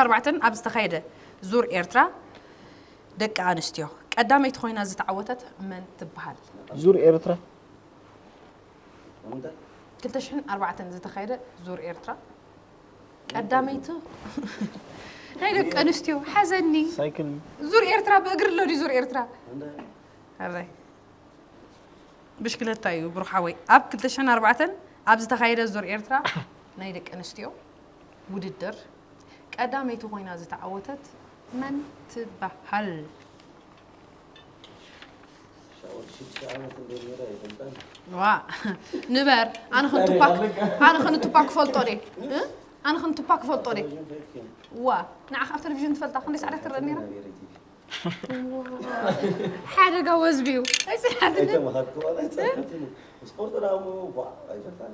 ኣርባዕተን ኣብ ዝተኻየደ ዙር ኤርትራ ደቂ ኣንስትዮ ቀዳመይቲ ኮይና ዝተዓወተት መን ትበሃል? ዙር ኤርትራ ክልተ ሽሕን ኣርባዕተን ዝተኻየደ ዙር ኤርትራ ቀዳመይቲ ናይ ደቂ ኣንስትዮ ሓዘኒ ሳይክል ዙር ኤርትራ ብእግሪ ኣሎ ድዩ ዙር ኤርትራ ኣበይ ብሽክለታ እዩ ብሩኽ ሓወይ ኣብ ክልተ ሽሕን ኣርባዕተን ኣብ ዝተኻየደ ዙር ኤርትራ ናይ ደቂ ኣንስትዮ ውድድር ቀዳመይቲ ኮይና ዝተዓወተት መን ትበሃል? ሻወር ሽዱሽተ ዓመት እንደ ኔራ ይፈልጣል ዋ ንበር ኣነ ክንቱፓክ ኣነ ክንቱፓክ ፈልጦ ደ ኣነ ክንቱፓክ ፈልጦ ደ ዋ ንዓኻ ኣብ ቴሌቪዥን ትፈልጣ ክንደይ ሳዕዳ ትረአ ነራ ሓደጋ ወዝቢ እዩ ኣይፅሓትኒ ኣይተመሃርኩ ዋላ ኣይፀሓትኒ ስፖርት ዳሞ ቧ ኣይፈልጣል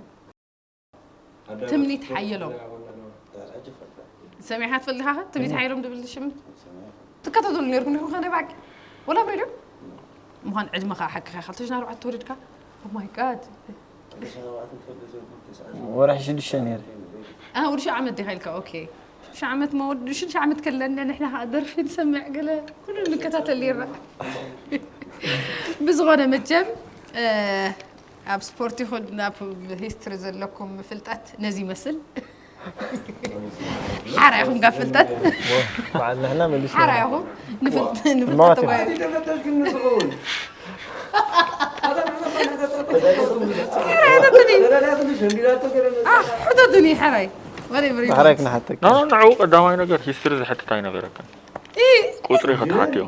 ትምኒት ሓየሎም ሕጂ ፈልጣል ሰሚዕካ ትፈልጥ ኢኻ ትምኒት ሓየሎም ድብል ሽም ትከታተሉ ነርኩም ዲኹም ከ ናይ ባዕቂ ወላ ኣብ ሬድዮ ምዃን ዕድመኻ ሓቅኻ ኢኻ ክልተ ሽሕን ኣርባዕተ ተወሊድካ Oh my God ወርሒ ሽዱሽተ ነይረ ኣነ ወዲ ሸው ዓመት ዲኻ ኢልካ ኦኬ ሽዱሽተ ዓመት መወዲ ሽዱሽተ ዓመት ከለና ንሕና ከዓ ደርፊ ንሰምዕ ገለ ኩሉ ንከታተል ነርና ብዝኾነ መቸም ኣብ ስፖርት ይኹን ኣብ ሂስትሪ ዘለኩም ፍልጠት ነዚ ይመስል ሓራ ኢኹም ጋብ ፍልጠት በዓል ንሕና መሊስና ሓራ ኢኹም ንፍልጠት ማት ተጓዩ ተፈተሽ ግን ንዝኸውን ሕተቱኒ ሓራይ ወደ ብሪ ሕራይ ክንሓተክ ና ንዕኡ ቀዳማይ ነገር ሂስትሪ ዝሕትት ኣይነበረካን ቁፅሪ ክትሓትዮ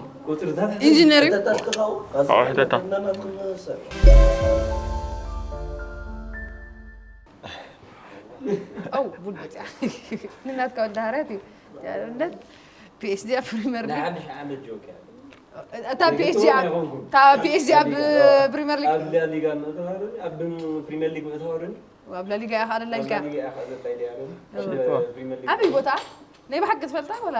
ኢንጂነር እዩ ኣቑሕተታ ው ቡድ መፅያ ንናትካ ወዲ ሃርያት እዩ ነት ፒኤችዲ ኣብ ፕሪመር ሊግ ሓድሽ ዓመት ጆክ እታ ፒኤችዲ እታ ፒኤችዲ ኣብ ፕሪመር ሊግ ኣብ ላሊጋ እናተባህለ ኣብ ፕሪሚየር ሊግ ምእታወ ደን ኣብ ላሊጋ እያ ካለ ላሊጋ ላሊጋ እያ ካለ ላሊጋ ደን ፕሪሚየር ሊግ ኣበይ ቦታ ናይ ብሓቂ ትፈልጣ ወላ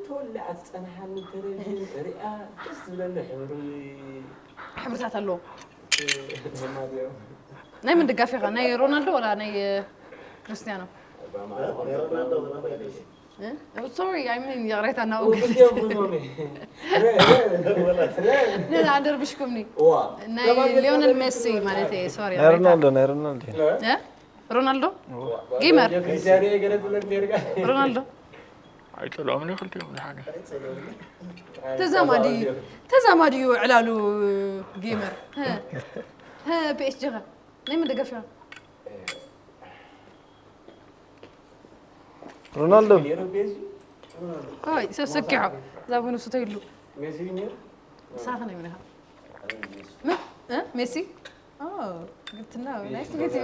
ተወላዕ ዝፀናሓኒ ቴሌቪዥን ሪኣ ደስ ዝብለኒ ሕብሪ ሕብርታት ኣለዎ ማሊዮ ናይ ምን ደጋፊ ኢኻ ናይ ሮናልዶ ወላ ናይ ክርስቲያኖ ሶሪ ኣይ ምን ይቕሬታ እናወገ ንና ኣደርብሽኩምኒ ናይ ሊዮነል ሜሲ ማለት እየ ሶሪ ናይ ሮናልዶ ናይ ሮናልዶ ሮናልዶ ጌመር ሮናልዶ ኣይፀልኦም ክልቲኦም ዝሓደ ተዛማዲ ተዛማዲ እዩ ዕላሉ ጌመር ፒኤስጂ ኸ ናይ ምን ደገፍያ ሮናልዶ ይ ሰብ ሰኪሖ እዛ ቡን ስቶ ይሉ ንስኻ ከ ናይ ምን ኢኻ ሜሲ ግትና ናይስ ጊዜ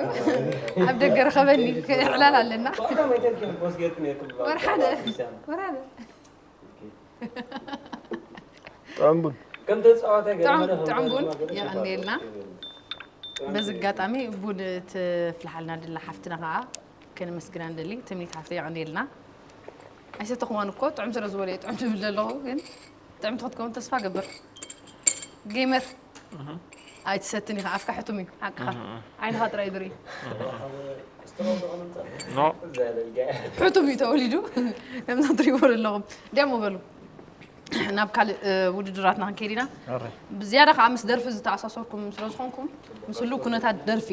ኣብ ደገ ረኸበኒ ክዕላል ኣለና ወርሓደ ወርሓደ ጥዑም ቡን ከም ተፃዋታይ ጥዑም ጥዑም ቡን የቐንየልና በዚ ኣጋጣሚ ቡን ትፍልሓልና ድላ ሓፍትና ከዓ ከነመስግና ንደሊ ትምኒት ሓፍተ የቐንየልና ኣይሰተኹዋን እኮ ጥዑም ስለ ዝበለ እየ ጥዑም ትብል ዘለኹ ግን ጥዕምቲ ክትከውን ተስፋ ገብር ጌመር ኣይትሰትን ኢኻ ኣፍካ ሕቱም እዩ ሓቅኻ ዓይንኻ ጥራይ ድርኢ ሕቱም እዩ ተወሊዱ ከምዛ ትሪእዎ ዘለኹም እንዲያሞ በሉ ናብ ካልእ ውድድራትና ክንከይድ ኢና ብዝያዳ ከዓ ምስ ደርፊ ዝተኣሳሰርኩም ስለ ዝኾንኩም ምስ ህልው ኩነታት ደርፊ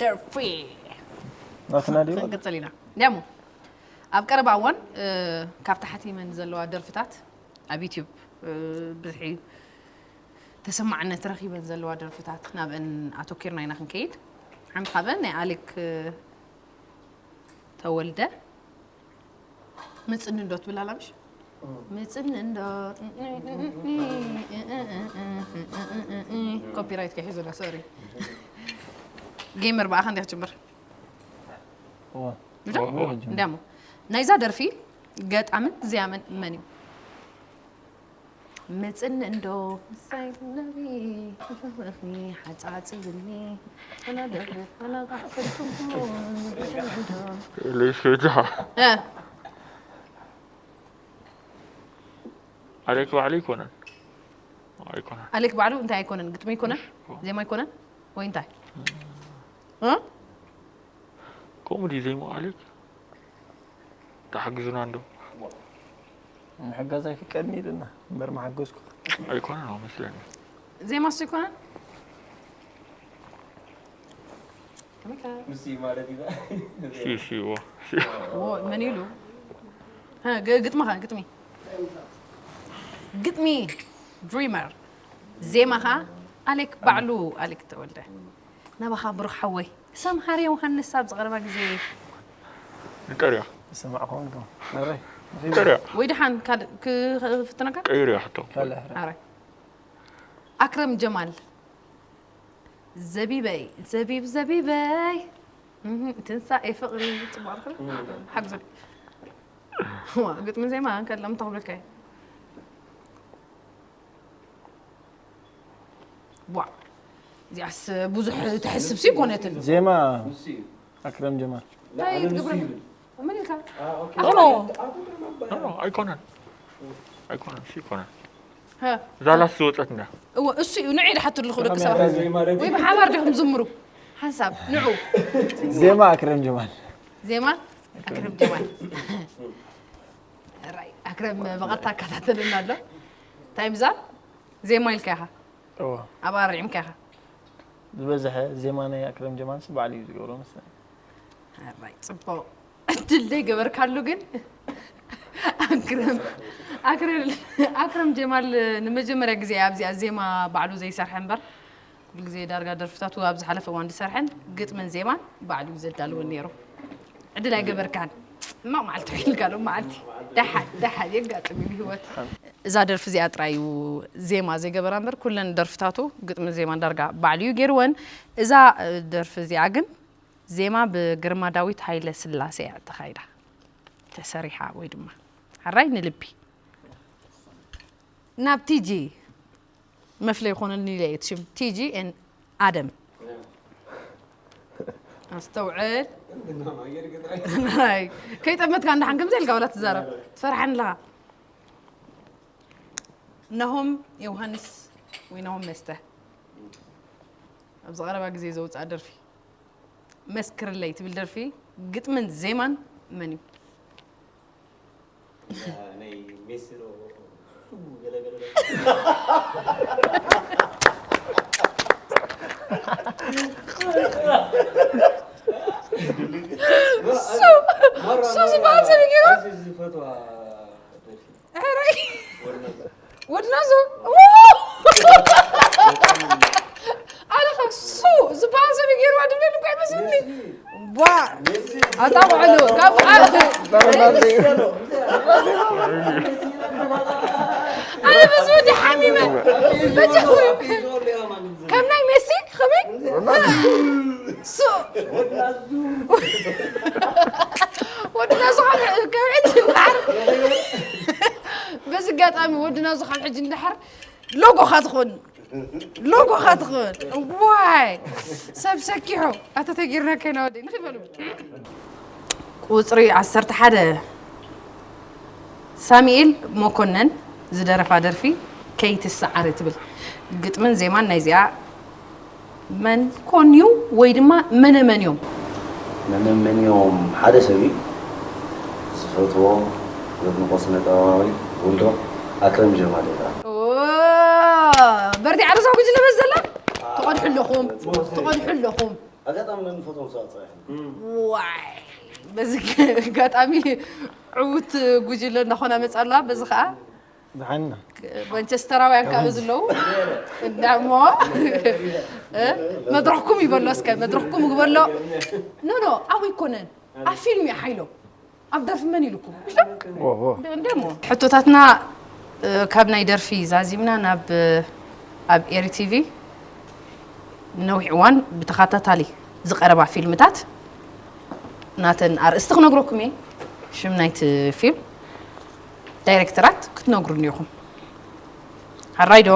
ደርፊ ናትና ድዩ ክንቅፅል ኢና እንዲያሞ ኣብ ቀረባ እዋን ካብ ታሕቲ መን ዘለዋ ደርፍታት ኣብ ዩትዩብ ብዝሒ ተሰማዕነት ረኺበን ዘለዋ ደርፍታት ናብአን ኣተኪርና ኢና ክንከይድ ሓንቲ ካብአን ናይ ኣሌክ ተወልደ ምፅኒ እንዶ ትብል ኣላ ምሽ ምፅኒ እንዶ ኮፒራይት ከሒዙና ሶሪ ጌመር ብኣኻ እንዲያ ክትጅምር እንዲያሞ ናይዛ ደርፊ ገጣምን ዜያምን መን እዩ ምፅኒ እንዶ ምሳይ ነቢ ሓፃፅብኒ ሌስከጃ ኣሌክ ባዕሉ ኣይኮነን ኣይኮነን ኣሌክ ባዕሉ እንታይ ኣይኮነን ግጥሚ ኣይኮነን ዜማ ኣይኮነን ወይ እንታይ ከምኡ ድዩ ዜማ ኣሌክ ተሓግዙና እንዶ። ምሕጋዝ ኣይፍቀድን ኢልና እምበር መሓገዝኩ። ኣይኮነን ኣ መስለኒ። ዜማ እሱ ኣይኮነን። ከመይ ከ? ምስ ማለት እዩ። ሲ ሲ ዎ። ዎ፣ መን ኢሉ? ሀ፣ ግ- ግጥምኻ ግጥሚ ግጥሚ ድሪመር፣ ዜማኻ ኣሌክ ባዕሉ፣ ኣሌክ ተወልደ። ናባኻ ብሩኽ ሓወይ፣ ሰምሃር ዮሃንስ ኣብ ዝቐረባ ግዜ ንጠርያ። ዝሰማዕኹም እንዶ መረይ ንጠርያ። ወይ ደሓን ካልእ ክፍትነካ? ቀይርያ ሕቶ። ካልእ ኣረ ኣክረም ጀማል፣ ዘቢበይ ዘቢብ ዘቢበይ እህ፣ ትንሳኤ ፍቕሪ። ጽቡቕ ኣልካ ሓግዙ። ዋ፣ ግጥሚ ዜማ ከለም ተኽብለካ እየ። ዋ፣ እዚኣስ ብዙሕ ተሕስብ ሲ ኮነትን። ዜማ ንሱ እዩ። ኣክረም ጀማል። ላ፣ እንታይ ኣነ ንሱ ትገብረሉ? ይብል። ምን ኢልካ? አ፣ ኦኬ። ኖ፣ ኖ። ኣቶ ግርማ እባ። ኖ፣ ኖ፣ ኣይኮነን። ኣይኮነን፣ ሲ ኣይኮነን። ሀ፣ ዛላስ ዝወፀት እንዳ። እወ፣ እሱ እዩ ንዒ ድሓትሉ ክብለክ ሰባት። ዜማ ማለት ወይ እዩ። ብሓባር ዲኹም ዝምሩ? ሓንሳብ ንዑ። ዜማ ኣክረም ጀማል። ዜማ ኣክረም ጀማል። ራይ ኣክረም ብቐጥታ ኣከታተልና ኣሎ። እንታይ ምዛብ ዜማ ኢልካ ኢኻ። እዎ። ኣብ ኣርዒምካ ኢኻ። ዝበዝሐ ዜማ ናይ ኣክረም ጀማልስ ባዕሉ እዩ ዝገብሮ መስለኒ። ራይ ጽቡቕ ዕድል ዘይገበርካሉ ግን ኣክረም ኣክረም ኣክረም ጀማል ንመጀመርያ ግዜ ኣብዚኣ ዜማ ባዕሉ ዘይሰርሐ እምበር ኩሉ ግዜ ዳርጋ ደርፍታቱ ኣብ ዝሓለፈ እዋን ዝሰርሐን ግጥምን ዜማን ባዕሉ እዩ ዘዳልወን ነይሩ። ዕድል ኣይገበርካን። ሕማቕ መዓልቲ ኮይንካ ሎም መዓልቲ ደሓን ደሓን የጋጥም እዩ ህይወት። እዛ ደርፊ እዚኣ ጥራይ እዩ ዜማ ዘይገበራ እምበር ኩለን ደርፍታቱ ግጥምን ዜማን ዳርጋ ባዕሉ እዩ ገይርወን። እዛ እ፣ ደርፊ እዚኣ ግን ዜማ ብግርማ ዳዊት ሃይለ ስላሴ እያ ተኻይዳ ተሰሪሓ ወይ ድማ ሓራይ ንልቢ ናብ ቲጂ መፍለይ ይኾነኒ ኢለ እየ እቲ ሽም ቲጂ ኤን ኣደም ኣስተውዕል። ናይ ከይጠመትካ እንዳሓን ከምዚ ኢልካ ወላ ትዛረብ ትፈርሓን ኣለኻ። ነሆም ዮሃንስ ወይ ነሆም መስተ ኣብዚ ቀረባ ግዜ ዘውፅኣ ደርፊ መስክርለይ ትብል ደርፊ ግጥምን ዜማን መን እዩ? ናይ ሜሲ ዶ? ሱ ገለ ገለ ዶ? ሱ ዝበሃል ሰብ እዩ ገይሩ? ዝፈትዋ ደርፊ። ሕራይ ወድና ወድናዞ ኣለኻ ሱ ዝበሃል ሰብ ገይርዋ ድብለኒ እኳ ይመስልኒ። ቧ ኣጣቕዕሉ ካብ ዓርኩ ኣነ በዚ ወዲ ሓሚመ በጃኹም ከም ናይ ሜሲ ከመይ ሱ ወድና ዝኾነ ካብ ሕጂ ንድሓር በዚ ኣጋጣሚ ወድና ዝኾነ ሕጂ ንድሓር ሎጎኻ ትኾን ሎጎኻ ትኽእል ዋይ ሰብ ሰኪሑ ኣተ ተጊርና ከይና ወደይ ንኽድ በሉ ቁፅሪ ዓሰርተ ሓደ ሳሚኤል መኮነን ዝደረፋ ደርፊ ከይትሰዓረ ትብል ግጥምን ዜማን ናይዚኣ መን ኮን እዩ ወይ ድማ መነመን እዮም? መነመን እዮም ሓደ ሰብ እዩ ዝፈትዎ ዘድንቆ ስነ ጥበባዊ ውልዶ ኣክረም ጀማል ይበሃል። በርቲዓ ርእሳ ጉጅለ በስ ዘላ ትቐድሑ ኣለኹም ትቐድሑ ኣለኹም ኣጋጣሚ ንፈትዎም ሰባት ፀባሕ ዋይ በዚ ኣጋጣሚ ዕውት ጉጅለ እናኾና መፃ ኣለዋ በዚ ከዓ ዝሓና ማንቸስተራውያን ከዓ ዘለዉ እንዳሞ መድረኽኩም ይበሎ እስከ መድረኽኩም ይበሎ ኖ ኖ ኣብኡ ይኮነን ኣብ ፊልም እዩ ሓይሎ ኣብ ደርፊ መን ኢልኩም ወሆ እንደሞ ሕቶታትና ካብ ናይ ደርፊ ዛዚምና ናብ ኣብ ኤሪ ቲቪ ነዊሕ እዋን ብተኸታታሊ ዝቐረባ ፊልምታት ናተን ኣርእስቲ ክነግረኩም እየ ሽም ናይቲ ፊልም ዳይሬክተራት ክትነግሩኒ ኢኹም ሓራይ ዶ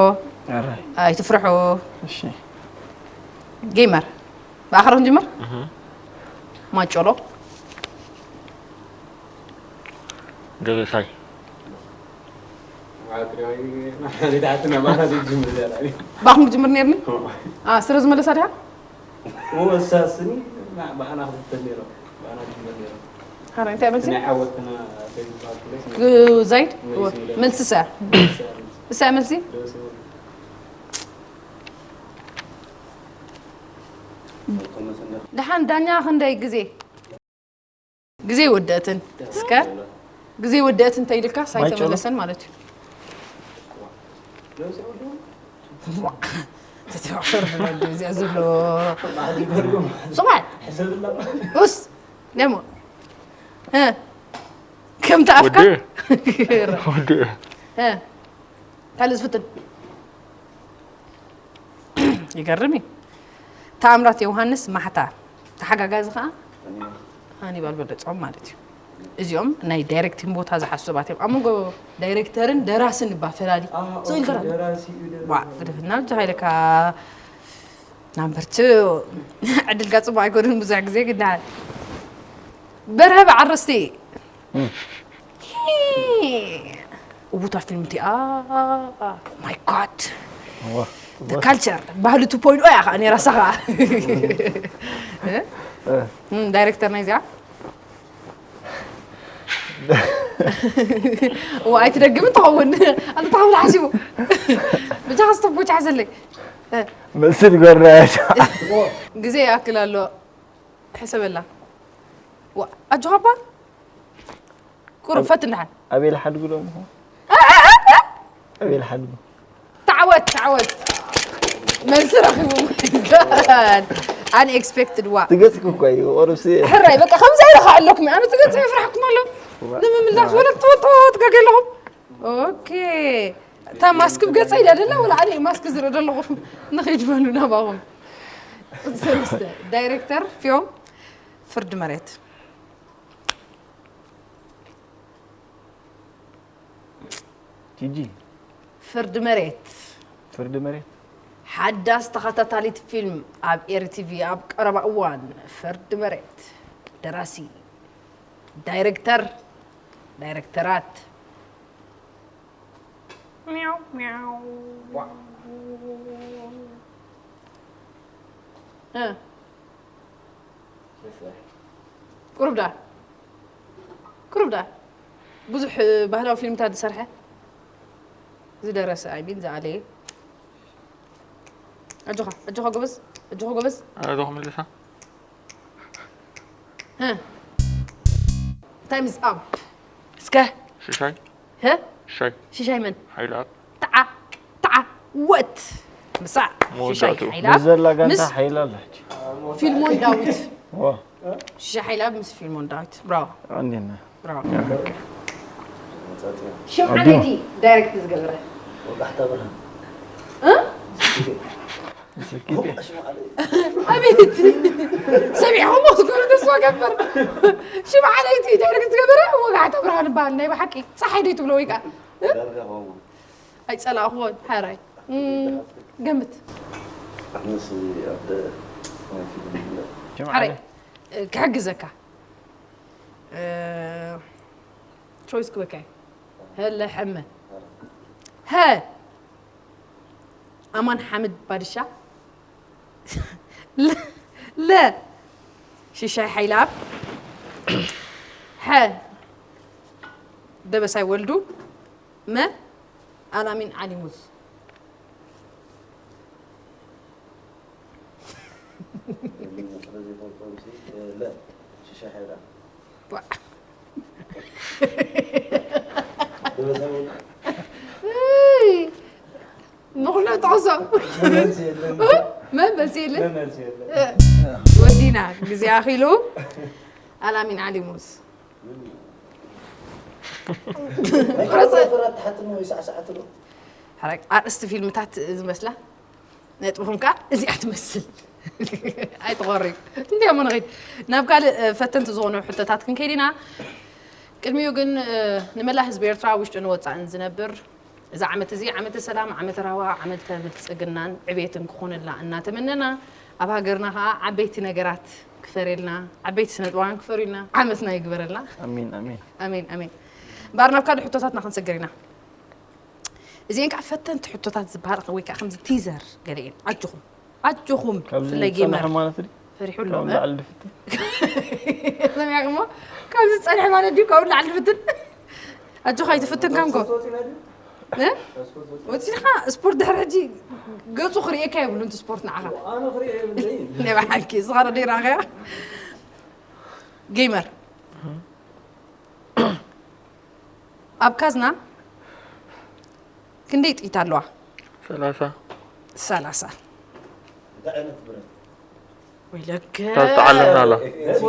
ኣራይ ኣይትፍርሑ እሺ ጌመር ብኣኸር ክንጅምር ማጮሎ ደበሳይ ባኹም ክጅምር ነርኒ ስለ ዝመለሳ ዲኻ ወሳስኒ ባዕና ክትፍተን ነይሮም ባዕና ክጅምር ነይሮም ካራ እንታይ መልሲ? ናይ ዓወትና ዘይባል ፕሌስ ዛይድ መልሲ መልሲ ሰ እሳ መልሲ ደሓን ዳኛ ክንደይ ግዜ ግዜ ወደእትን እስከ ግዜ ወደእትን እንተ ኢልካ ሳይተመለሰን ማለት እዩ። ተተባፈር እዚኣ ዘሎ ስማዕ ኡስ ደሞ እ፣ ከምቲ ኣፍካ ወዲ ወዲ እ፣ ካልእ ዝፍትን ይገርም እዩ። ተኣምራት ዮሃንስ ማሕታ ተሓጋጋዚ ከዓ ሃኒባል በለጾም ማለት እዩ። እዚኦም ናይ ዳይሬክቲንግ ቦታ ዝሓሱ ሰባት እዮም። ኣብ መንጎ ዳይሬክተርን ደራስን እባ ፈላሊ ስእል ከራ ዋ ግደፍና ብጃኻ ኢለካ ናምበር ቱ ዕድልካ ፅቡቅ ኣይኮንን ብዙሕ ግዜ ግዳ በርሀ በዓል ርስቲ እቡታ ፊልም እቲኣ ማይ ጋድ ካልቸር ባህሊ ቱ ፖይንት ኦ እያ ከዓ ነይራ እሳ ከዓ ዳይሬክተር ናይ እዚኣ እዋ ኣይትደግም ትኸውን ኣንተ ተኸብል ሓሲቡ ብቻ ከስተ ቦቻ ሓዘለይ መስል ጎርናያሻ ግዜ ይኣክል ኣሎ ሕሰበላ ዋ ኣጆኻባ ቁሩብ ፈት እንድሓን ኣቤል ሓድጉ ዶ ምኾ ኣቤል ሓድጉ ተዓወት ተዓወት መልሲ ረኺቡ ኣንኤክስፔክትድ ዋ ትገጽኩ እኮ እዩ ቁሩብሲ ሕራይ በቃ ከምዚ ኢለ ከዓ ኣለኩም ኣነ ትገጽ ይፍራሕኩም ኣሎ ንምምላስ ወለ ትወጥወ ትገገ ኣለኹም ኦኬ እታ ማስክ ብገጸ ኢላ ደላ ወላ ኣነ ማስክ ዝርኢ ዘለኹ ንኸይድ በሉ ናባኹም ሰለስተ ዳይሬክተር ፊዮም ፍርዲ መሬት ጂጂ ፍርዲ መሬት ፍርዲ መሬት ሓዳስ ተኸታታሊት ፊልም ኣብ ኤሪ ቲቪ ኣብ ቀረባ እዋን ፍርዲ መሬት ደራሲ ዳይሬክተር ዳይሬክተራት ሚያው ሚያው እ ቁሩብ ደኣ ቁሩብ ደኣ ብዙሕ ባህላዊ ፊልምታት ዝሰርሐ ዝደረሰ ኣይሚን ዝኣለየ ኣጆኻ ኣጆኻ ጎበዝ ኣጆኻ ጎበዝ ኣረዶ ክምልሳ እ time is up እስከ ሽሻይ እ ሽሻይ ሽሻይ መን ሓይልኣብ ተዓ ተዓ ወት ምሳዕ ሽሻይ መወዳእትኡ። ሓይልኣብ ብዘላ ጋንታ ምስ ሓይላ ኣለች ፊልሞን ዳዊት ዋ ሽሻይ ሓይልኣብ ምስ ፊልሞን ዳዊት ብራዎ ኣንዲና ብራዎ ኦኬ ሽም ዓለይቲ ዳይሬክት ዝገብረ ወጋሕታ ብርሃን እ? ኣቤት ሰሚዕኹሞ ትኮኑ ተስፋ ገበር ሽም ዓለይቲ ዳይሬክት ዝገበረ ወጋሕታ ብርሃን ይበሃል ናይ ብሓቂ ፀሓይ ደይ ትብሎ ወይ ከዓ ዳርጋ ከምኡ ኣይፀላእኹዎን ሓራይ እም፣ ገምት ኣነስ ኣብ ናይ ፊልም ይፍለጥ ሓራይ ክሕግዘካ እ፣ ቾይስ ክበካ እዩ። ሀለ ሐመ ሀ ኣማን ሓምድ ባድሻ ለ- ለ ሽሻይ ሓይላብ ሐ ደበሳይ ወልዱ መ ኣላሚን ዓሊሙዝ ስለዚ ፈልጦም ሲ ለ ሽሻ ሓይላ እይ፣ ንኹሎም ጠቕሶም መን መልሲ የለን መልሲ የለን ወዲና ግዜ ኣኺሉ ኣላሚን ዓሊሙዝ ናይ ፍራት ተሓትኖ ወይ ሳዕሳዕትሎ ሓራይ ኣርእስቲ ፊልምታት ዝመስላ ነጥብኹም ከዓ እዚኣ ትመስል ኣይትኾሪ እንዲያሞ ንኸይድ ናብ ካልእ ፈተንቲ ዝኾኑ ሕቶታት ክንከይድ ኢና ቅድሚኡ ግን ንመላእ ህዝቢ ኤርትራ ውሽጥን ወፃእን ዝነብር እዚ ዓመት እዚ ዓመተ ሰላም ዓመተ ራህዋ ዓመተ ብልፅግናን ዕቤትን ክኾነልና እናተመነና ኣብ ሃገርና ከዓ ዓበይቲ ነገራት ክፈርየልና ዓበይቲ ስነጥበባውያን ክፈርዩልና ዓመትና ይግበረልና ኣሚን ኣሚን ኣሜን ኣሜን እምበኣር ናብ ካልእ ሕቶታትና ክንሰግር ኢና እዚአን ከዓ ፈተንቲ ሕቶታት ዝበሃል ወይ ከዓ ከምዚ ቲዘር ገለ እየን ኣጆኹም ኣጆኹም ካብዚ ብፍላይ ዝፀንሐ ጌመር ማለት ድዩ ፈሪሑ ኣሎ። ካብ ላዕሊ ድፍትን። ሰሚዕኩሞ? ካብዚ ዝጸንሐ ማለት ድዩ? ካብ ላዕሊ ድፍትን? ኣጆኻ ኣይትፍትን ከምኮ። እ? ወጺእኻ ስፖርት ድሕሪ ሕጂ ገጹ ክርእየካ የብሉን እቲ ስፖርት ንዓኻ። ኣነ ክርእዮ የብለይን። ናይ ብሓቂ፣ እስኻ ዶ ደይራኸያ? ጌመር። ኣብ ካዝና ክንደይ ጥይት ኣለዋ? ሰላሳ። ሰላሳ። እንታይ ዓይነት ብረት? ወይለከ። እታ ዝተዓለምናላ። እዚ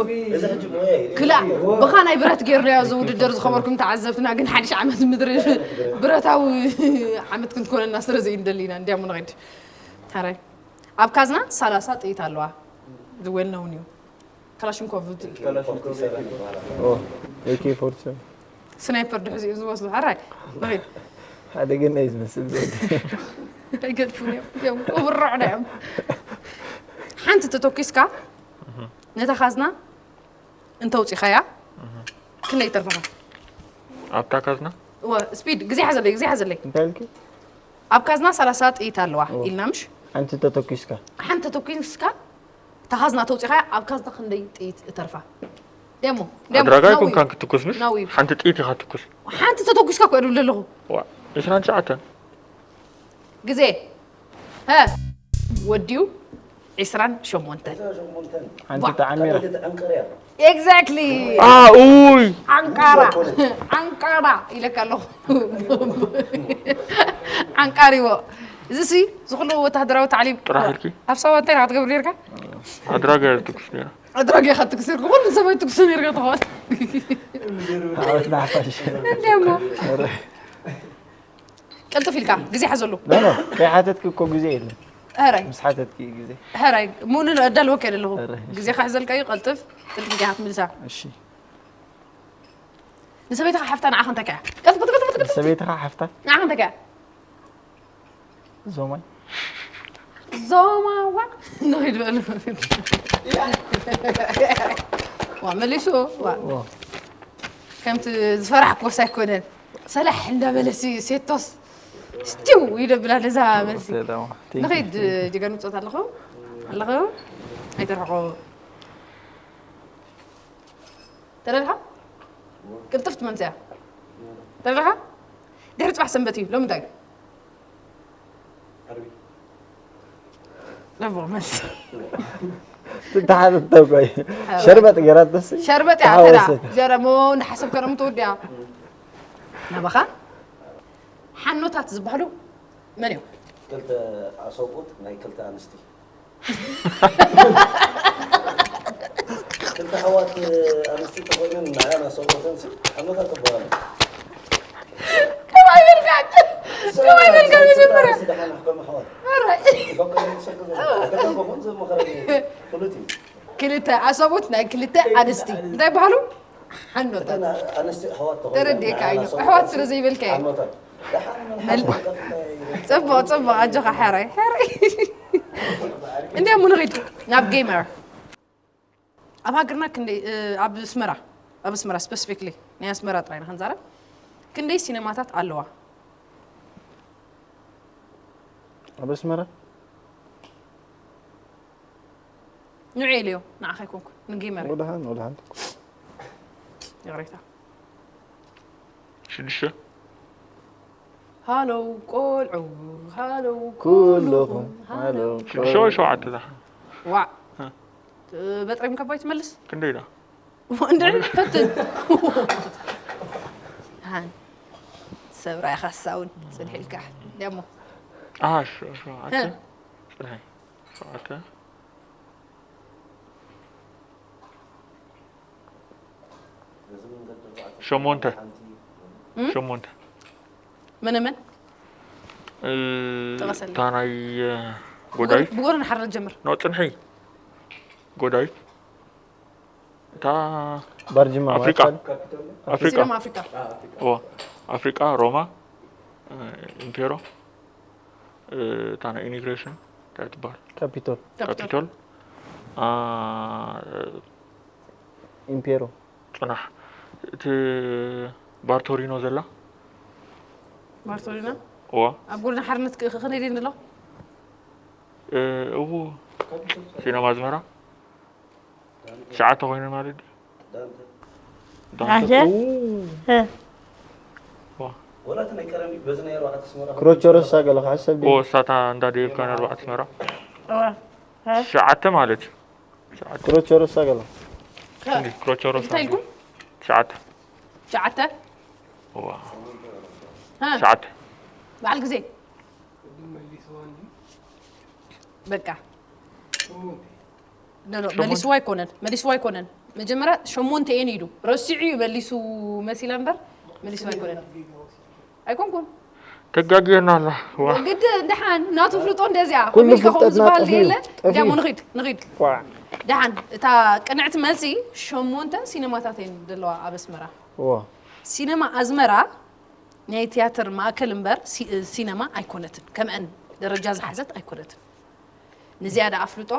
ሕጂ ሞያ እዩ። ክላእ፣ ብኻ ናይ ብረት ገይርናዮ እዚ ውድድር ዝኸበርኩም ተዓዘብትና፣ ግን ሓድሽ ዓመት ምድሪ ብረታዊ ዓመት ክንኮነና ስለ ዘይንደሊ ኢና። እንዲያም ንኸይድ። ታራይ። ኣብ ካዝና ሰላሳ ጥይት ኣለዋ። ዝወልነውን እዩ። ክላሽንኮቭ። ኦ፣ ኤ ኬ ፎርቲ ሰቨን። ስናይፐር ድሕዚ እዮም ዝመስሉ። ሕራይ፣ ንኺድ። ሓደ ግን እዩ ዝመስል ዘውዲ። ኣይገድፉን እዮም። እዮም፣ ቁብራዕ ዳ እዮም። ሓንቲ ተተኪስካ፣ ነታ ካዝና እንተውጺኻያ፣ ክንደይ ይተርፈኻ? ኣብታ ካዝና? እወ፣ ስፒድ፣ ግዜ ሓዘለይ፣ ግዜ ሓዘለይ። እንታይ ኢልኪ? ኣብ ካዝና ሰላሳ ጥይት ኣለዋ እወ። ኢልና ምሽ? ሓንቲ ተተኪስካ? ሓንቲ ተተኪስካ፣ እታ ካዝና ተውጺኻ፣ ኣብ ካዝና ክንደይ ጥይት እተርፋ? ደሞ፣ ደሞ፣ ኣድራጋ ናዊ። ኣይኮንካን ክትኩስ ምሽ? ናዊ። ሓንቲ ጥይት ኢኻ ትኩስ። ሓንቲ ተተኪስካ እኮ እየ ድብል ዘለኹ። ዋ፣ ዕስራን ትሽዓተን። ግዜ። ሀ። ወዲኡ ዕስራን ሸሞንተን። ዕስራን ሸሞንተን። ሓንቲ ዋ። ተዓሚራ። ካልኦት ተዓንቀርያ። ኤግዛክትሊ። አ፣ ኡይ። ዓንቃራ። ዓንቃራ ኢለካ ኣለኹ። ዓንቃሪዎ። እዚ ሲ፣ ዝኹሉ ወታደራዊ ታዕሊም ጥራሕ ኢልኪ? ኣብ ሳዋ እንታይ ኢኻ ትገብር ነርካ? ኣድራጋ እየ ትኩስ ነይረ። ኣድራጋ ኢኻ ትኩስ ነርካ። ኩሉ ሰብ ኣይትኩስ ነርካ ትኾን። ዓወት ንሓፋሽ። እንዴ እሞ። ቅልጥፍ ኢልካ፣ ግዜ ሓዘሉ። ኖ፣ ኖ፣ ከይሓተትኪ እኮ ግዜ የለን። ሕራይ። ምስ ሓተትኪ ግዜ። ሕራይ፣ ሙኑ ኣዳልወካ የለኹ። ሕራይ። ግዜ ካሕዘልካዩ፣ ቀልጥፍ፣ ቅልጥፍ ኢልካ ክትምልሳ። እሺ። ንሰበይትኻ ሓፍታ ንዓኻ እንታይ ከያ? ቀልጥፍ፣ ቀልጥፍ፣ ቀልጥፍ፣ ቀልጥፍ። ንሰበይትኻ ሓፍታ? ንዓኻ እንታይ ከያ? ዞማይ። ዞማዋ። ንኺድ በሉ። ዋ፣ መሊሱ፣ ዋ። ዋ። ከምቲ ዝፈራሕክዎስ ኣይኮነን። ሰላሕ እንዳበለሲ ሴቶስ ስቲው ይደብላ ነዛ መልሲ። ሰላም። ንኸይድ ጀጋኑ ጾታ ኣለኹ። ኣለኹ። ኣይተርሕቑ። ተረድኻ? ቅልጥፍ ትመልስ እያ። ተረድኻ? ድሕሪ ጽባሕ ሰንበት እዩ። ሎሚ እንታይ እዩ? ዓርቢ። ጽቡቕ መልሲ። ትተሓተት እኮ እዩ። ሸርበጥ ገይራቶሲ ሸርበጥ እያ፣ ተሓወሰት። ተራ። እዚኣ ደሞ እንዳሓሰብካ ደሞ ትወድያ። ናባኻ? ሓኖታት ዝበሃሉ መን እዮም? ክልተ ኣሰብኡት ናይ ክልተ ኣንስቲ። ክልተ ኣሕዋት ኣንስቲ ተኾይነን ንዓና ሰብኡተን ሲ ሓኖታት ተበሃሉ። ከማይ በልካ፣ ከማይ በልካ መጀመርያ። ኣንስቲ ደሓን ከም ኣሕዋት። ኣራይ። ይፈቀዶ ይሰግዶ። ከተንበኹን ዘመኸረኒ ፍሉጥ እዩ። ክልተ ኣሰብኡት ናይ ክልተ ኣንስቲ። እንታይ ይበሃሉ? ሓኖታት። እተን ኣንስቲ ኣሕዋት ተኾይነን ተረዲእካ ንዓና እዩ። ሰብኡተን ኣሕዋት ሲ ስለ ዘይበልካዮ። ሓኖታት። ደሓን ምን መል-፣ ሓኖታት እንታይ ጽቡቕ፣ ጽቡቕ፣ ኣጆኻ፣ ሕራይ፣ ሕራይ። እንዲያም ንኺድ ናብ ጌመር። ኣብ ሃገርና ክንደይ፣ እ፣ ኣብ ኣስመራ፣ ኣብ ኣስመራ ስፐሲፊክሊ፣ ናይ ኣስመራ ጥራይ ኢና ክንዛረብ። ክንደይ ሲነማታት ኣለዋ? ኣብ ኣስመራ? ንዑ ኢለዮ፣ ንዓኻ ኣይኮንኩን፣ ንጌመር። ወደሃን፣ ወደሃን። ይቕሬታ። ሽዱሽተ። ሃሎ ቆልዑ፣ ሃሎ ኩልኹም፣ ኩልኹም፣ ሃሎ ሃሎ ቆልዑ። ሽዱሽተ ወይ ሸውዓተ እዛ? ዋዕ። እ። በጥሪምካ ባይ ትመልስ? ክንደይ ኢላ? እንድዒ ፈትን። ሃን። ሰብራ ኢኻ ሳውን፣ ጽንሒ ኢልካ። ደሞ። ኣሃ፣ ሸ-፣ ሸውዓተ። እ። ጽንሒ። ሸውዓተ። ሸሞንተ። እም? ሸሞንተ። መነ መን? እ፣ ጥቐሰለይ። እታ ናይ፣ እ፣ ጎዳይፍ? ብጎ-፣ ብጎ ንሓርር ጀምር። ኖ፣ ጽንሒ። ጎዳይፍ። እታ ባርጅማ ኣፍሪቃ። ማለት ኣፍሪቃ። ሲነማ ኣፍሪቃ። እዎ። ኣፍሪቃ፣ ሮማ፣ እ፣ ኢምፔሮ። እ፣ እታ ናይ ኢኒግሬሽን እንታይ ትበሃል? ካፒቶል። ካፒቶል። ካፒቶል። አ፣ ኢምፔሮ። ጽናሕ። እቲ ባርቶሪኖ ዘላ? ባርቶሪኖ? እዋ። ኣብ ጎድኒ ሓርነት ክ-፣ ክ-፣ ክንደይ ደሎ? እ፣ እዉ። ሲነማ ኣዝመራ? ትሽዓተ ኮይነን ማለት ድዩ? ዳንተ። ኣጀ? ኡ፣ እ፣ ዋ። ወላ እቲ ናይ ቀደም በዚ ናይ ኣርባዕተ ኣስመራ ክሮቸሮሳ ገለ ክሕሰብ ድዩ? እሳታ እንዳ ደየብካ ንኣርባዕተ ኣስመራ ዋ፣ እ፣ ትሽዓተ ማለት እዩ። ትሽዓተ ክሮቸሮሳ ገለ እንዲ ክሮቸሮስ እንታይ ኢልኩም? ትሽዓተ ትሽዓተ ዋ እ፣ ትሽዓተ በዓል ግዜ በቃ ኖ፣ ኖ፣ ሸሞንተ። መሊስዋ ኣይኮነን፣ መሊስዋ ኣይኮነን። መጀመርያ ሸሞንተ እየን ኢሉ ረሲዑ እዩ መሊሱ መሲላ እምበር መሊስዋ ኣይኮነን። ኣይኮንኩን ተጋግየና ኣላ ዋ ግድ ደሓን ናቱ ፍልጦ እንደዚያ ኩሉ ኮሚልካ ከምኡ ፍልጠትና ዝበሃል ጠፊኡ፣ የለ ጠፊኡ። ዲያሞ ንኺድ ንኺድ ዋ ደሓን እታ ቅንዕቲ መልሲ ሸሞንተ ሲነማታት እየን ዘለዋ ኣብ ኣስመራ ዋ ሲነማ ኣዝመራ ናይ ትያትር ማእከል እምበር ሲ- ሲነማ ኣይኮነትን ከምአን ደረጃ ዝሓዘት ኣይኮነትን ንዚያዳ ኣፍልጦ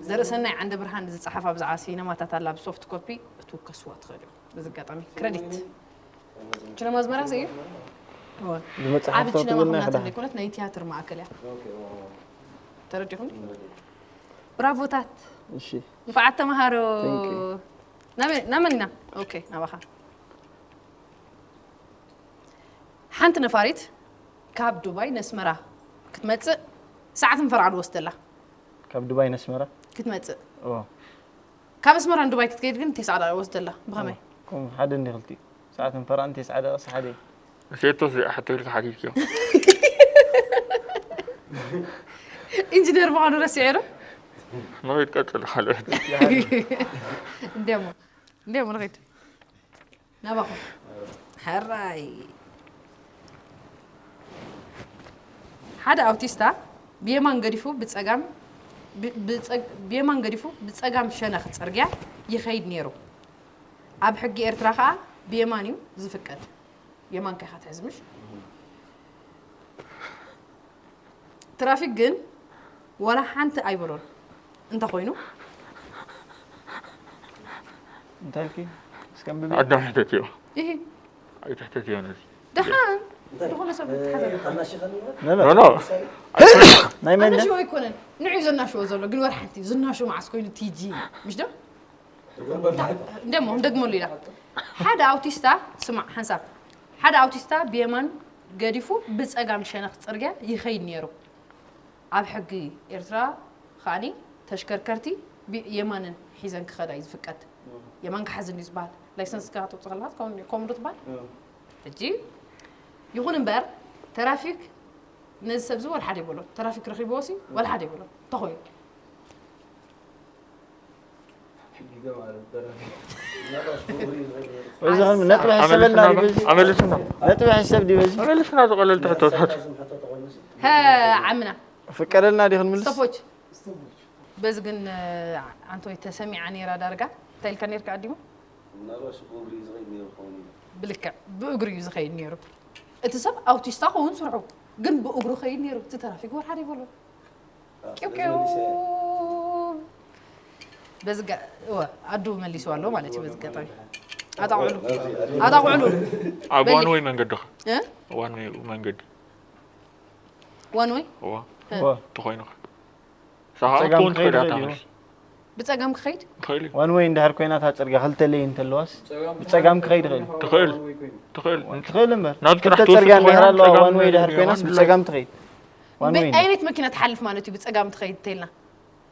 ዘርእሰናይ ዓንደ ብርሃን ዝፀሓፋ ብዛዕባ ሲነማታት ኣላ ብሶፍት ኮፒ ክትውከስዋ ትኽእል እዩ በዚ ኣጋጣሚ ክረዲት ችነማ ኣዝመራ ዘ እዩ ዝመፅእ ዓብ ሓፍቶም ችነማ ትብልና ከምናት ይኽዳ ዘይኮነት ናይ ትያትር ማእከል እያ ተረዲኹም ብራቮታት እሺ ንፋዓት ተምሃሮ Thank you. ናበ- ናመን ኢና ኦኬ ናባኻ ሓንቲ ነፋሪት ካብ ዱባይ ነስመራ ክትመፅእ ሰዓትን ፈርዓሉ ወስደላ ካብ ዱባይ ነስመራ ክትመፅእ ኦ ካብ ኣስመራ ንዱባይ ክትከይድ ግን ተስዓ ደቂቃ ወስደላ ብኸመይ ከምኡ ሓደ እንዲ ክልቲኡ ሰዓትን ፈርዓን ተስዓ ደቂስ ሓደ እዩ ሴቶስ እዚኣ ሕቶ ኢልካ ሓቲትክዮ ኢንጂነር ምዃኑ ረሲዐ ዶ ንኸይድ ቀፅል ካልኦት እንደሞ እንደሞ ንኸይድ ናባኹም ሕራይ ሓደ ኣውቲስታ ብየማን ገዲፉ ብፀጋም ብ- ብፀግ- ብየማን ገዲፉ ብፀጋም ሸነኽ ፅርግያ ይኸይድ ነይሩ ኣብ ሕጊ ኤርትራ ከዓ ብየማን እዩ ዝፍቀድ የማንካ ኢኻ ትሕዝ ምሽ ትራፊክ ግን ዋላ ሓንቲ ኣይበሎን እንተኾይኑ እንታይ ኢልኪ እስከ ኣንብቢ ኣዳም ሕተትዮ ይሄ ኣይትሕተትዮ ነዚ ደሓን ዝኾነ ሰብ ትሓዘ ኖ፣ ኖ። ኖ ኖ ናይ መን ኣናሽዎ ኣይኮነን ንዑ ዘናሽዎ ዘሎ ግን ወላ ሓንቲ ዝናሽዎ መዓስ ኮይኑ ቲጂ ምሽ ዶ እንደሞ እንደግመሉ ኢላ ሓደ ኣውቲስታ ስማዕ ሓንሳብ ሓደ ኣውቲስታ ብየማን ገዲፉ ብፀጋም ሸነኽ ፅርግያ ይኸይድ ነይሩ ኣብ ሕጊ ኤርትራ ከዓኒ ተሽከርከርቲ የማንን ሒዘን ክኸዳ እዩ ዝፍቀድ የማን ክሓዝን እዩ ዝበሃል ላይሰንስ ከተውፅእ ከለካ ከምኡ ዶ ትበሃል ሕጂ ይኹን እምበር ተራፊክ ነዚ ሰብ እዚ ወላ ሓደ ይበሎ ተራፊክ ረኺብዎ ሲ ወላ ሓደ ይበሎ ተኾይኑ በዚ ከም ነጥቢ ሕሰበልና ድዩ በዚ ኣመልስና ነጥቢ ሕሰብ ድዩ በዚ ኣመልስና ዝቐለል ትሕቶታት ሀ ዓምና ፍቀደልና ዲ ክንምልስ ስቶፖች በዚ ግን ኣንቶይ ተሰሚዓ ነይራ ዳርጋ እንታይ ኢልካ ነርካ ኣዲሙ ምናልባት ብእግሪ ዝኸይድ ነይሩ ክኸውን እዩ ብልክዕ ብእግሪ እዩ ዝኸይድ ነይሩ እቲ ሰብ ኣውቲስታ ክኸውን ስርሑ ግን ብእግሩ ኸይድ ነይሩ እቲ ተራፊክ ወር ሓደ ይበሎ ቂውቂው በዚ ኣዱ መሊሱ ኣሎ ማለት እዩ በዚ ገጣሚ ኣጣቕዕሉ ኣጣቕዕሉ ኣብ በሊ። ዋን ወይ መንገዲ ኸ እ? ዋን ወይ መንገዲ ዋን ወይ እዋ እ። ዋ፣ ተኾይኑ ኸ ሳኻ ብፀጋም ክትከውን ክኸይድ ትኽእል እያ ይኽእል እዩ። ታመልስ ብፀጋም ክኸይድ ትኽእል እዩ ዋን ወይ እንድሕር ኮይና እታ ፅርግያ ክልተ ለይ እንተለዋስ ብፀጋም ክኸይድ ይኽእል እዩ። ትኽእል ትኽእል ትኽእል እምበር ናብ ክልተ ስራሕ ፅርግያ ትወስድ እንድሕር ኮይና ኣለዋ ብፀጋም ዋን ወይ ድሕር የማን ኮይናስ ብላይ። ብፀጋም ትኸይድ ዋን ወይ ብኣይነት መኪና ትሓልፍ ማለት እዩ ብፀጋም ትኸይድ እንተልና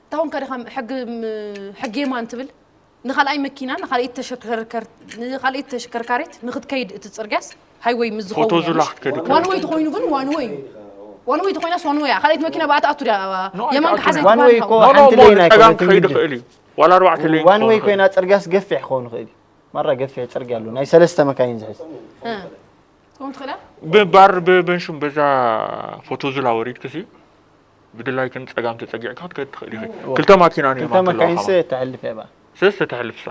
እታ ኮንካ ዲኻ ሕጊ ም- ሕጊ የማን ትብል ንኻልኣይ መኪና ንኻልኣይ ተሸከርከር- ንኻልኣይ ተሽከርካሪት ንክትከይድ እቲ ፅርግያስ ሃይወይ ምስ ፎቶ ዝኸውን ዙላ ክትከድ ዋን ወይ ተኾይኑ ግን ዋን ወይ ዋን ወይ ተኾይናስ ዋን ወይ ካልኣይት መኪና ብኣታ ኣቱ ድያ ኖ፣ የማን ኣይትኣቱ። ክሓዘ ዋን ወይ እኮ ሓንቲ ኖ ለይን ጸጋም ኣይኮነትን ክኸይድ ግድን። ይኽእል እዩ ዋላ ኣርባዕተ ለይን ዋን ወይ ክኸውን ኮይና ፅርግያስ ገፊሕ ክኸውን ይኽእል እዩ። ማራ ገፊሕ ፅርግያ ኣሎ ናይ ሰለስተ መካይን ዝሕዝ እ። ትኸውን ትኽእል እያ ብባር ብበንሹም በዛ ፎቶ ዙላ ወሪድክሲ ብድላይክን ጸጋም ተጸጊዕካ ክትከድ ትኽእል ኢኺ ክልተ ማኪና ክልተ ንየማን መካይን ከለዋ ሰ ተሕልፍ እያ በኣ ሰስ ተሕልፍሳ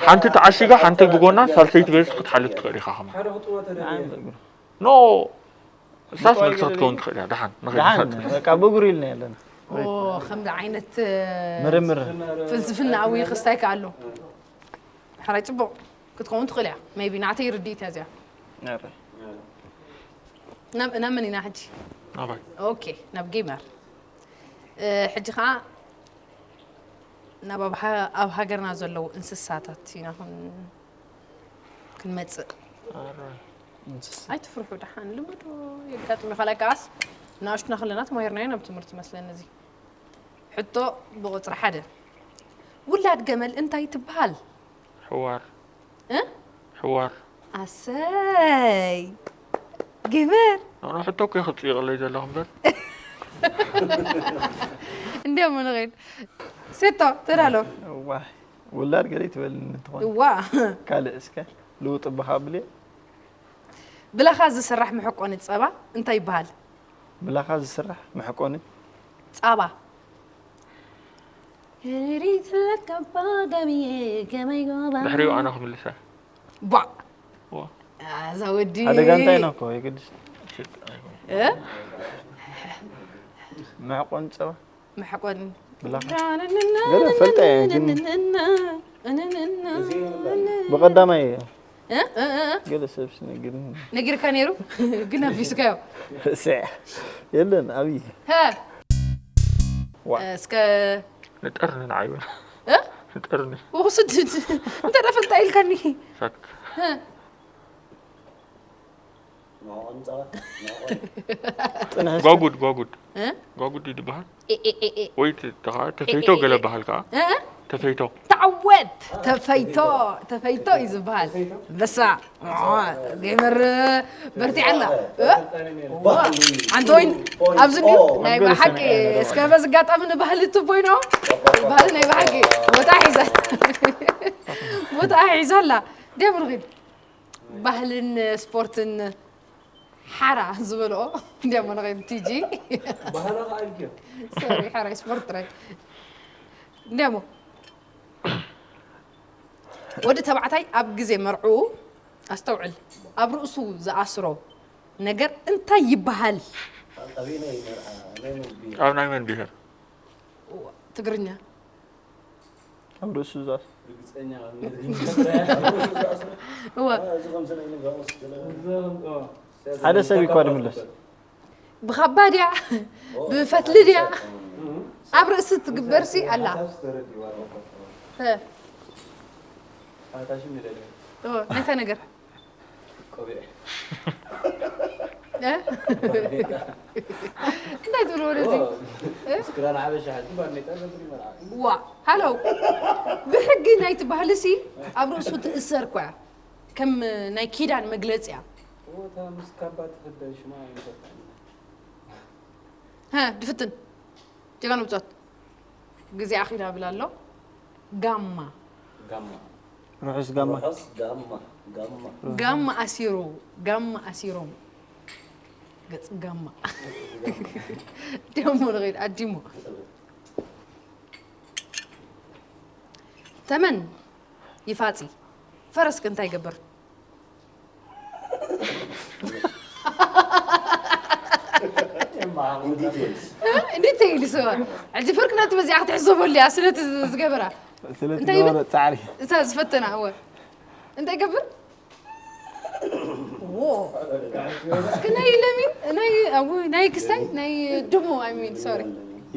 ሓንቲ ተዓሺጋ ሓንቲ ብጎና ሳልሰይቲ በዚ ክትሓልፍ ትኽእል ኢኻ ከማ ኖ እሳስ መልሲ ክትከውን ትኽእል እያ ደሓን ንኸይድ ደሓን በቃ ብእግሩ ኢልና ኣለና ኦ ከምዚ ዓይነት ምርምር ፍልስፍና ኣዊ ክስታይ ከኣሎ ሕራይ ፅቡቕ ክትኸውን ትኽእል እያ ሜቢ ናተይ ርድኢት እያ እዚኣ ናብ ናብ መን ኢና ሕጂ ናባይ ኦኬ ናብ ጌመር እ፣ ሕጂ ከዓ ናብ ኣብ ሃ- ኣብ ሃገርና ዘለዉ እንስሳታት ኢና ክን- ክንመጽእ። ኣረ፣ እንስሳ። ኣይትፍርሑ፣ ደሓን ልምዱ የጋጥም እዩ። ካልኣይ ከዓስ ንኣሽቱና ከለና ተማሂርናዮ ናብ ትምህርቲ መስለኒ። እዚ ሕቶ ብቁፅሪ ሓደ፣ ውላድ ገመል እንታይ ትበሃል? ሕዋር። እ? ሕዋር። ኣሰይ ግበር። ኣነ ሕቶ እኮ ይኽጽእ ይቕለይ ዘለኹ እምበር። እንዲያም ንኸይድ ሴቶ ተዳሎ። እዋ ውላድ ገለ ትበልኒ እንትኾን እዋ ካልእ እስከ ልውጥ ብኻብልየ ብላኻ ዝስራሕ መሐቆኒ ጸባ እንታይ ይበሃል? ብላኻ ዝስራሕ መሕቆኒ ጻባ ሪት ለካባ ገምየ ገመይ ጎባ ድሕሪኡ ኣነ ክምልሳ። ቧዕ ዋ። ኣዛ ወዲ ሓደጋ እንታይ ነው እኮ የግድስ እ? መሕቆኒ ጸባ መሕቆኒ ብላኻ ገለ ገለ ፈልጠ እየ ግን ብቐዳማይ እ? እ? እ? እ? ገለ ሰብሲ ነግርኒ ነጊርካ ነይሩ ግን ኣቢስካዮ ስዕ የለን ኣብይ ሀ ዋ። እስከ ንጠርኒ ንዓይበል። እ? ንጠርኒ። ውስድ እንተ ደፈልጣ ኢልካኒ ሳክ። ሀ ጥንሕስ ጓጉድ ጓጉድ። እ? ጓጉድ እዩ ዝበሃል። ኤ፣ ኤ፣ ኤ፣ ኤ። ወይ ት- ተኻ ተፈይቶ ገለ በሃል ከዓ። እ? ተፈይቶ። ተዓወት ተፈይቶ ተፈይቶ እዩ ዝበሃል። በሳ ጌመር በርቲዓላ እ? ዋ፣ ሓንቲ ወይን ኣብዚ ድዩ ናይ ብሓቂ እስከ በዚ ኣጋጣሚ ንባህሊ ትቦይኖ ባህሊ ናይ ብሓቂ ቦታ ሒዛ ቦታ ሒዛላ ደምርኺድ ባህልን ስፖርትን ሓራ ዝበልኦ እንዲያሞ ንኸይድ ቲጂ ባህላ ከኣልክዮ ሶሪ ሓራይ ስፖርት ጥራይ እንዲያሞ ወዲ ተባዕታይ ኣብ ግዜ መርዑ ኣስተውዕል ኣብ ርእሱ ዝኣስሮ ነገር እንታይ ይበሃል? ኣበየናይ መርዓ ናይ መን ብሄር? ኣብ ናይ መን ብሄር? ትግርኛ ኣብ ርእሱ ዝኣስ ርግፀኛ እወ እዚ ከምዚ ናይ ንጋውስ ገለ ሓደ ሰብ እኳ ድምለስ ብኻባ ድያ ብፈትሊ ድያ ኣብ ርእሲ ትግበርሲ ኣላ እ፣ እወ፣ ናይታ ነገር እ? እንታይ ትብልዎ ነዚ ክዳን ሓበሻ ሕጂ ባርኔጣ ገብር ይመርዓ ዋ ሃሎ ብሕጊ ናይቲ ባህሊ ሲ ኣብ ርእሱ ትእሰር ኮያ ከም ናይ ኪዳን መግለፂያ እታ ምስ ካባ ትኽደን ሽማ ይንፈጣ ሀ ድፍትን ጀጋኑ ብጾት ግዜ ኣኺላ ብል ኣሎ ጋማ ጋማ ርሑስ ጋማ ርሑስ ጋማ ጋማ ጋማ ኣሲሩ ጋማ ኣሲሮም ገጽ ጋማ ደሞ ንኸይድ ኣዲሞ ተመን ይፋጺ ፈረስክ እንታይ ይገብር ኢንዲቴልስ እንዴት ተይሊ ሰባ ሕጂ ፍርቅ ነቲ በዚኣ ክትሕሰበሉ እያ ስለቲ ዝገበራ ስለቲ እንታይ ይብል? ገበረ ጻዕሪ እዛ ዝፈተና እወ እንታይ ይገብር ዎ እስከ ናይ ለሚን ናይ ኣው ናይ ክስታይ ናይ ድሙ I mean sorry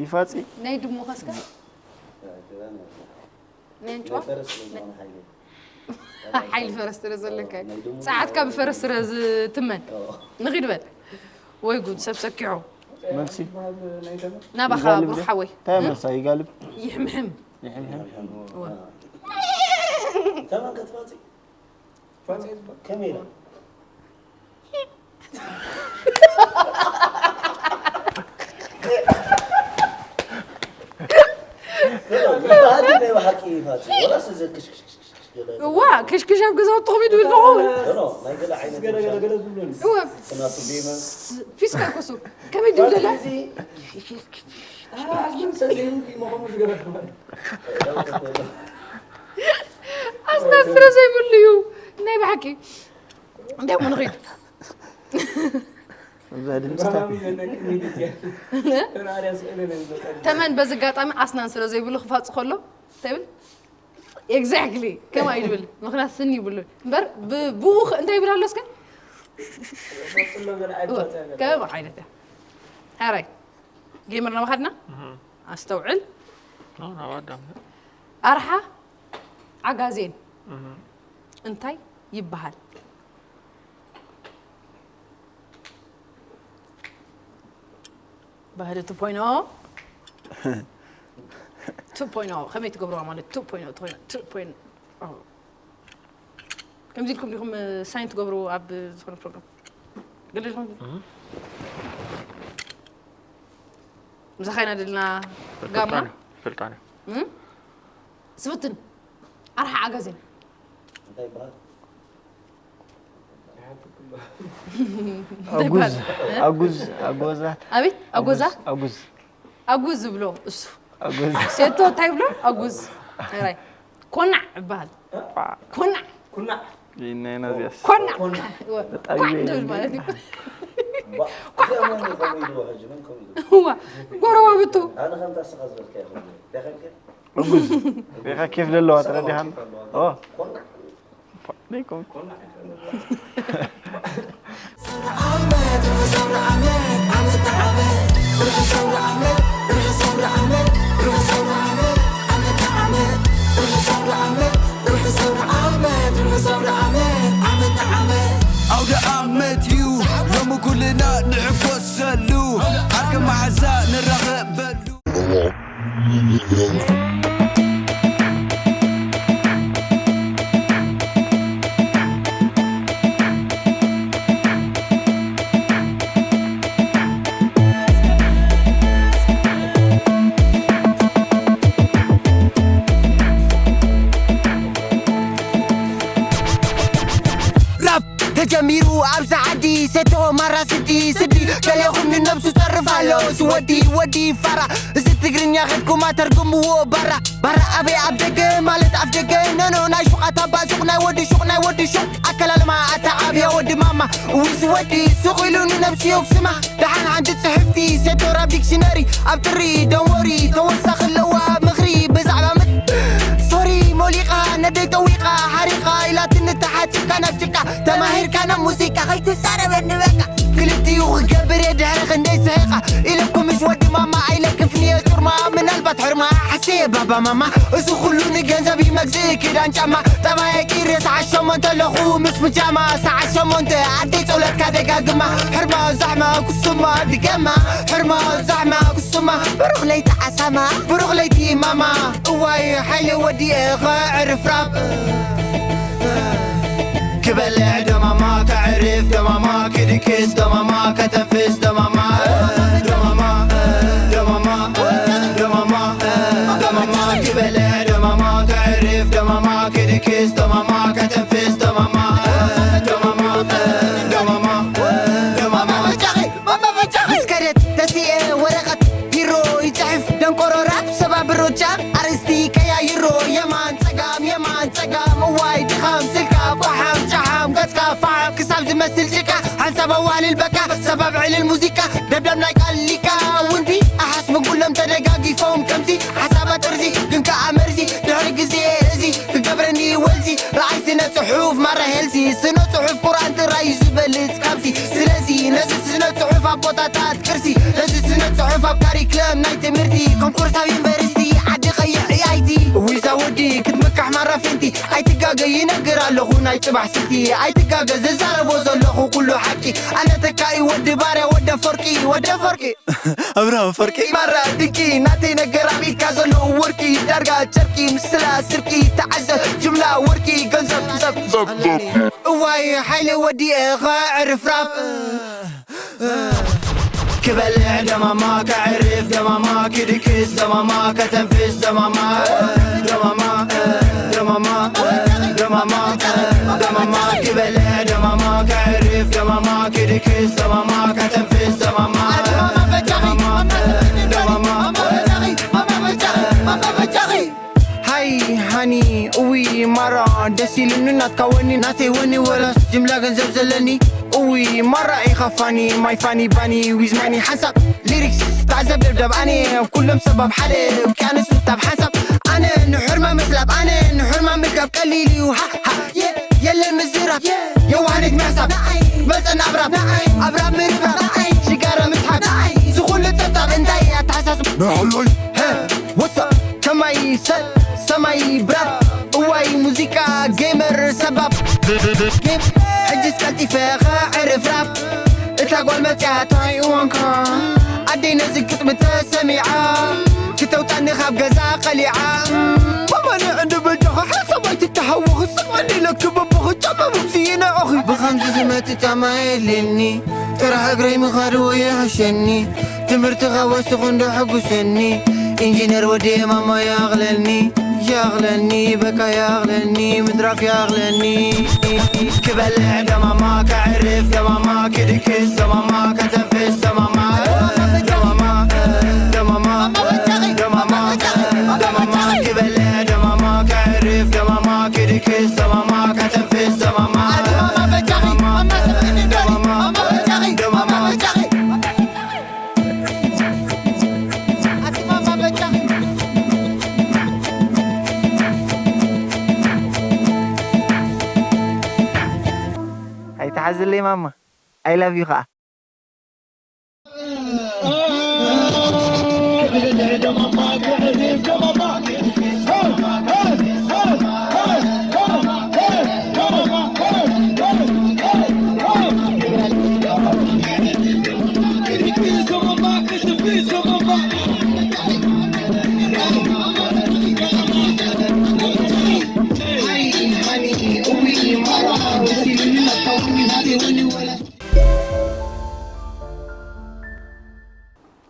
ይፋጺ ናይ ድሙ ከስከ ናይ ኣንጭዋ ሓይሊ ፈረስ ስለ ዘለካ እዩ። ሰዓትካ ብፈረስ ስለ ዝትመን ንኺድ በል ወይ ጉድ ሰብ ሰኪዖ መልሲ ናባኻ ይጋልብ ብሩኽ ድዩ? ሓወይ እንታይ መልሳ ይጋልብ ይሕምሕም ይሕምሕም እወ። ተመን ክትፋፂ ከመይ ኢላ ባህሊ ናይ ብሓቂ ይፋፂ ወላስ እዚ ክሽክሽክሽክሽ ገለ እዋ ክሽክሽ ኣብ ገዛውትኹም ይድብል ንኸውን ኖ ናይ ገለ ዓይነት ገለ ገለ ገለ ዝብሎ እወ ናቱ ቤመ ፊስካ ኮሱ ከመይ ድብለላ እዚ ኣዝመን ሰሌኑ ይመኾኑ ዝገበረ ኣስናን ስረ ዘይብሉ እዩ ናይ ብሓቂ እንታይ እሞ ንኺድ እዛ ድምፅታት ተመን በዚ ኣጋጣሚ ኣስናን ስለ ዘይብሉ ክፋፅ ከሎ እንታይ ይብል ኤግዛክትሊ ከምኣ እዩ ዝብል ምክንያት ስኒ ይብሉ እምበር ብብኡ እንታይ ይብል ኣሎ እስከ ከም ዓይነት እያ ሓራይ ጌመርና ምኻድና ኣስተውዕል ናብ ኣዳም ኣርሓ ዓጋዜን እንታይ ይበሃል? ባህሊ ቱ ፖይንት ኦ። ቱ ፖይንት ኦ ከመይ ትገብርዋ ማለት ቱ ፖይንት ኦ ትኾይና ቱ ፖይንት ኦ። ከምዚ ኢልኩም ዲኹም ሳይን ትገብሩ ኣብ ዝኾነ ፕሮግራም? ገለ ኢልኩም ምሳኻ ኢና ደልና ጋማ? ስልጣን። ስፍትን ኣርሓ ዓጋዜን እንታይ ይበሃል? ኣጉዝ ኣጉዝ ኣጎዛ ኣቤት ኣጎዛ ኣጉዝ ኣጉዝ ዝብሎ እሱ ኣጉዝ ሴቶ እንታይ ይብሎ ኣጉዝ ራይ ኮናዕ ይበሃል ኮናዕ ኩናዕ ይነና ዚያስ ኮናዕ ኮናዕ ኳዕ ትብል ማለት እዩ ባ እዚኣ መን እዩ ከምኡ ኢልዎ ሕጂ መን ከምኡ ኢልዎ ዋ ጎረባብቱ ኣነ ከምታ ስኻ ዝበልካ ይኸውን ደኸልከ ኣጉዝ ሪኻ ኬፍ ዘለዋ ተረዲኻን ኦ ኮናዕ ደይኮን ኣውደ ኣመት እዩ ሎሚ ኩልና ንሕጎሰሉ ዓርኪ መሓዛ ንራኸበሉ ራፕ ተጀሚሩ ኣብዚ ዓዲ ሴቶ ማራ ስዲ ስዲ ገሌኹም ንነብሱ ጸርፍ ኣሎ እዚ ወዲ ወዲ ፋራ እዚ ትግርኛ ኸድኩማ ተርጉምዎ ባራ ባራ ኣበይ ኣብ ደገ ማለት ኣፍ ደገ ኖኖ ናይ ሹቓት ኣባ ሱቕ ናይ ወዲ ሹቕ ናይ ወዲ ሹቕ ኣከላልማ ኣታ ዓብያ ወዲ ማማ እውይ እዚ ወዲ ሱቕ ኢሉ ንነብሱ የጉስማ ደሓን ሓንቲ ጽሕፍቲ ሴቶር ኣብ ዲክሽነሪ ኣብ ጥሪ ደንወሪ ተወሳኺ ኣለዋ ምኽሪ ብዛዕባ ምት ሶሪ ሞሊቓ ነደይ ጠዊቓ ሓሪቓ ኢላትኒ ተሓጺብካ ናብ ጭቃ ተማሂርካ ናብ ሙዚቃ ከይትዛረበኒ በቃ ክልቲኡ ክገብር እየ ድሕሪ ክንደይ ስሒቓ ኢለኩም ምስ ወዲ ማማ ኣይለክፍን እየ ጩርማ ምናልባት ሕርማ ሓስየ ባባ ማማ እዚ ኩሉ ንገንዘብ ይመግዝእ ክዳን ጫማ ጠባየ ቂሬ ሰዓት ሸሞንተ ኣለኹ ምስ ብጃማ ሰዓት ሸሞንተ ኣደይ ጸሎትካ ደጋግማ ሕርማ ዛሕማ ኩስማ ድገማ ሕርማ ዛሕማ ኩስማ ብሩኽ ለይቲ ዓሳማ ብሩኽ ለይቲ ማማ እዋይ ሓይሊ ወዲኤ ኸዕርፍራፍ ክበልዕ ደማማ ከዕርፍ ደማማ ክድቅስ ደማማ ከተንፍስ ደማማ ደማማ ደማማ ደማማ ደማማ ክበልዕ ደማማ ከዕርፍ ደማማ ክድቅስ ደማማ ከተንፍስ ደማማ ደማማ ደማማ ደማማ ምስ ከደት ተሲኤ ወረቐት ቢሮ ይፅሕፍ ደንቆሮ ራብ ሰባብሮ ጃም ኣርእስቲ ቀያይሮ የማን ፀጋም የማን ፀጋም እዋይ ድኻም ስልካ ቋሓም ጫሓም ገፅካ ፋሓም ክሳብ ዝመስል ጭቃ ሓንሳብ ኣዋልል በቃ ሰባብ ዕልል ሙዚቃ ደብዳብ ናይ ቃል ሊቃውንቲ ኣሓስብን ኩሎም ተደጋጊፎም ከምዚ ሓሳባት ጥርዚ ግን ከዓ መርዚ ድሕሪ ግዜ እዚ ክገብረኒ ወልዚ ረኣይ ስነ ፅሑፍ ማራ ሄልዚ ስነ ፅሑፍ ቁርኣን ጥራይ እዩ ዝበልፅ ካብዚ ስለዚ ነዚ ስነ ፅሑፍ ኣቦታታት ቅርሲ ነዚ ስነ ፅሑፍ ኣብ ካሪክለም ናይ ትምህርቲ ኮንኩርስ ኣብ ዩኒቨርሲቲ ዓዲ ቀይሕ ኢኣይቲ እዊዛ ወዲ ክትምካሕ ማራ ፊንቲ ኣይትጋገ ይነግር ኣለኹ ናይ ፅባሕ ስልቲ ኣይትጋገ ዝዛረቦ ዘለኹ ኩሉ ሓቂ ኣነ ተካኢ ወዲ ባርያ ወደ ፈርቂ ወደ ፈርቂ ኣብርሃም ፈርቂ ማራ ድቂ ናተይ ነገር ኣብ ኢድካ ዘለዉ ወርቂ ዳርጋ ጨርቂ ምስላ ስርቂ ተዓዘ ጅምላ ወርቂ ገንዘብ ሰብ እዋይ ሓይሊ ወዲኤ ኸዕርፍራፍ ክበልዕ ደማማ ከዕርፍ ደማማ ክድቅስ ደማማ ከተንፍስ ደማማ ደማማ ደማማ ደማማ ደማማ ክበልዕ ደማማ ከዕርፍ ደማማ ክድቅስ ደማማ ከተንፍስ ደማማ ደማማ ደማማ ሃይ ሃኒ እዊ ማራ ደስ ኢሉኒ ናትካ ወኒ ናተይ ወኒ ወላስ ጅምላ ገንዘብ ዘለኒ እዊ ማራ ኢኻ ፋኒ ማይ ፋኒ ባኒ ዊዝ ማኒ ሓንሳብ ሊሪክስ ተዓዘብ ደብዳብ ኣነ ኩሎም ሰባብ ሓደ ውቅያኖስ ምታብ ሓንሳብ ኣነ ንሕርማ ምስላብ ኣነ ንሕርማ ምጋብ ቀሊል እዩ ሃሃ የለን ምዝራብ የዋህነት ምሕሳብ መፀና ኣብራብ ኣብራብ ምርብራብ ሽጋራ ምስሓብ ዝኹሉ ፀብፃብ እንታይ ኣተሓሳስብ ንዕሉይ ወሳ ከማይ ሰብ ሰማይ ብራፕ እዋይ ሙዚቃ ጌመር ሰባብ ጌም ሕጅስ ቀልጢፈ ኸዕርፍ ራፕ እታ ጓል መጽያ ታይ እዋንካ ኣደይ ነዚ ግጥሚ ተሰሚዓ ክተውጣኒ ካብ ገዛ ቀሊዓ ማማኒ ዕንዲ በጃኻ ሓሳብ ኣይትተሃወኺ ስምዓኒ ኢለኪ በቦኺ ጫማ መምዝኢ ንዕኺ ብኸምዚ ዝመት ጫማ የለኒ ጥራሕ እግረይ ምኻድ ወይ ይሕሸኒ ትምህርትኻ ወሲኹ እንዶ ሕጉሰኒ ኢንጂነር ወዲ ማማ ያቕለኒ ያቕለኒ በቃ ያቕለኒ ምድራፍ ያቕለኒ ክበልዕ ደማማ ከዕርፍ ደማማ ክድቅስ ደማማ ከተንፍስ ደማማ ደማማ ደማማ ደማማ ደማማ ክበልዕ ደማማ ከዕርፍ ደማማ ክድቅስ ደማማ ከተንፍስ ደማማ ደማማ ደማማ ደማማ ኣይትሓዝለይ ማማ I love you ከዓ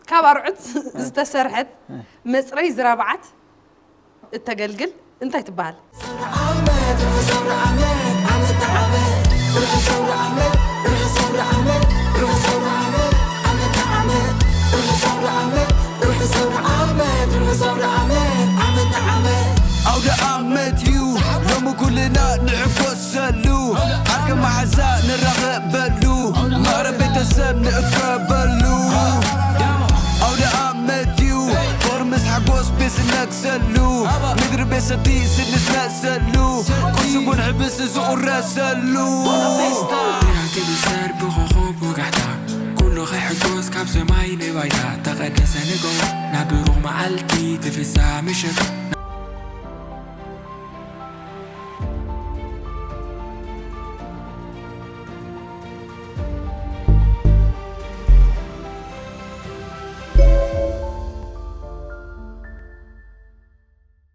ካብ ኣርዑት ዝተሰርሐት መፅረይ ዝረብዓት እተገልግል እንታይ ትበሃል? ኣውደ ኣመት እዩ ሎሚ ኩልና ንዕጎሰሉ ዓርኪ መሓዛ ንራኸበሉ ማረ ቤተሰብ ንእከበሉ ኣውደ ኣመት እዩ ጦር ምስ ሓጎስ ቤት ዝነግሰሉ ምድሪ ቤት ሰቲ ስድኒ ዝነእሰሉ ቁርሲ ቡን ሕብስ ዝቑረሰሉ ቢራ ትብሰር ብኾኾብ ወጋሕታ ኩሉ ኽሕጎስ ካብ ሰማይ ንባይታ ተቐደሰ ንግሆ ናብ ብሩኽ መዓልቲ ትፍሳ ምሸት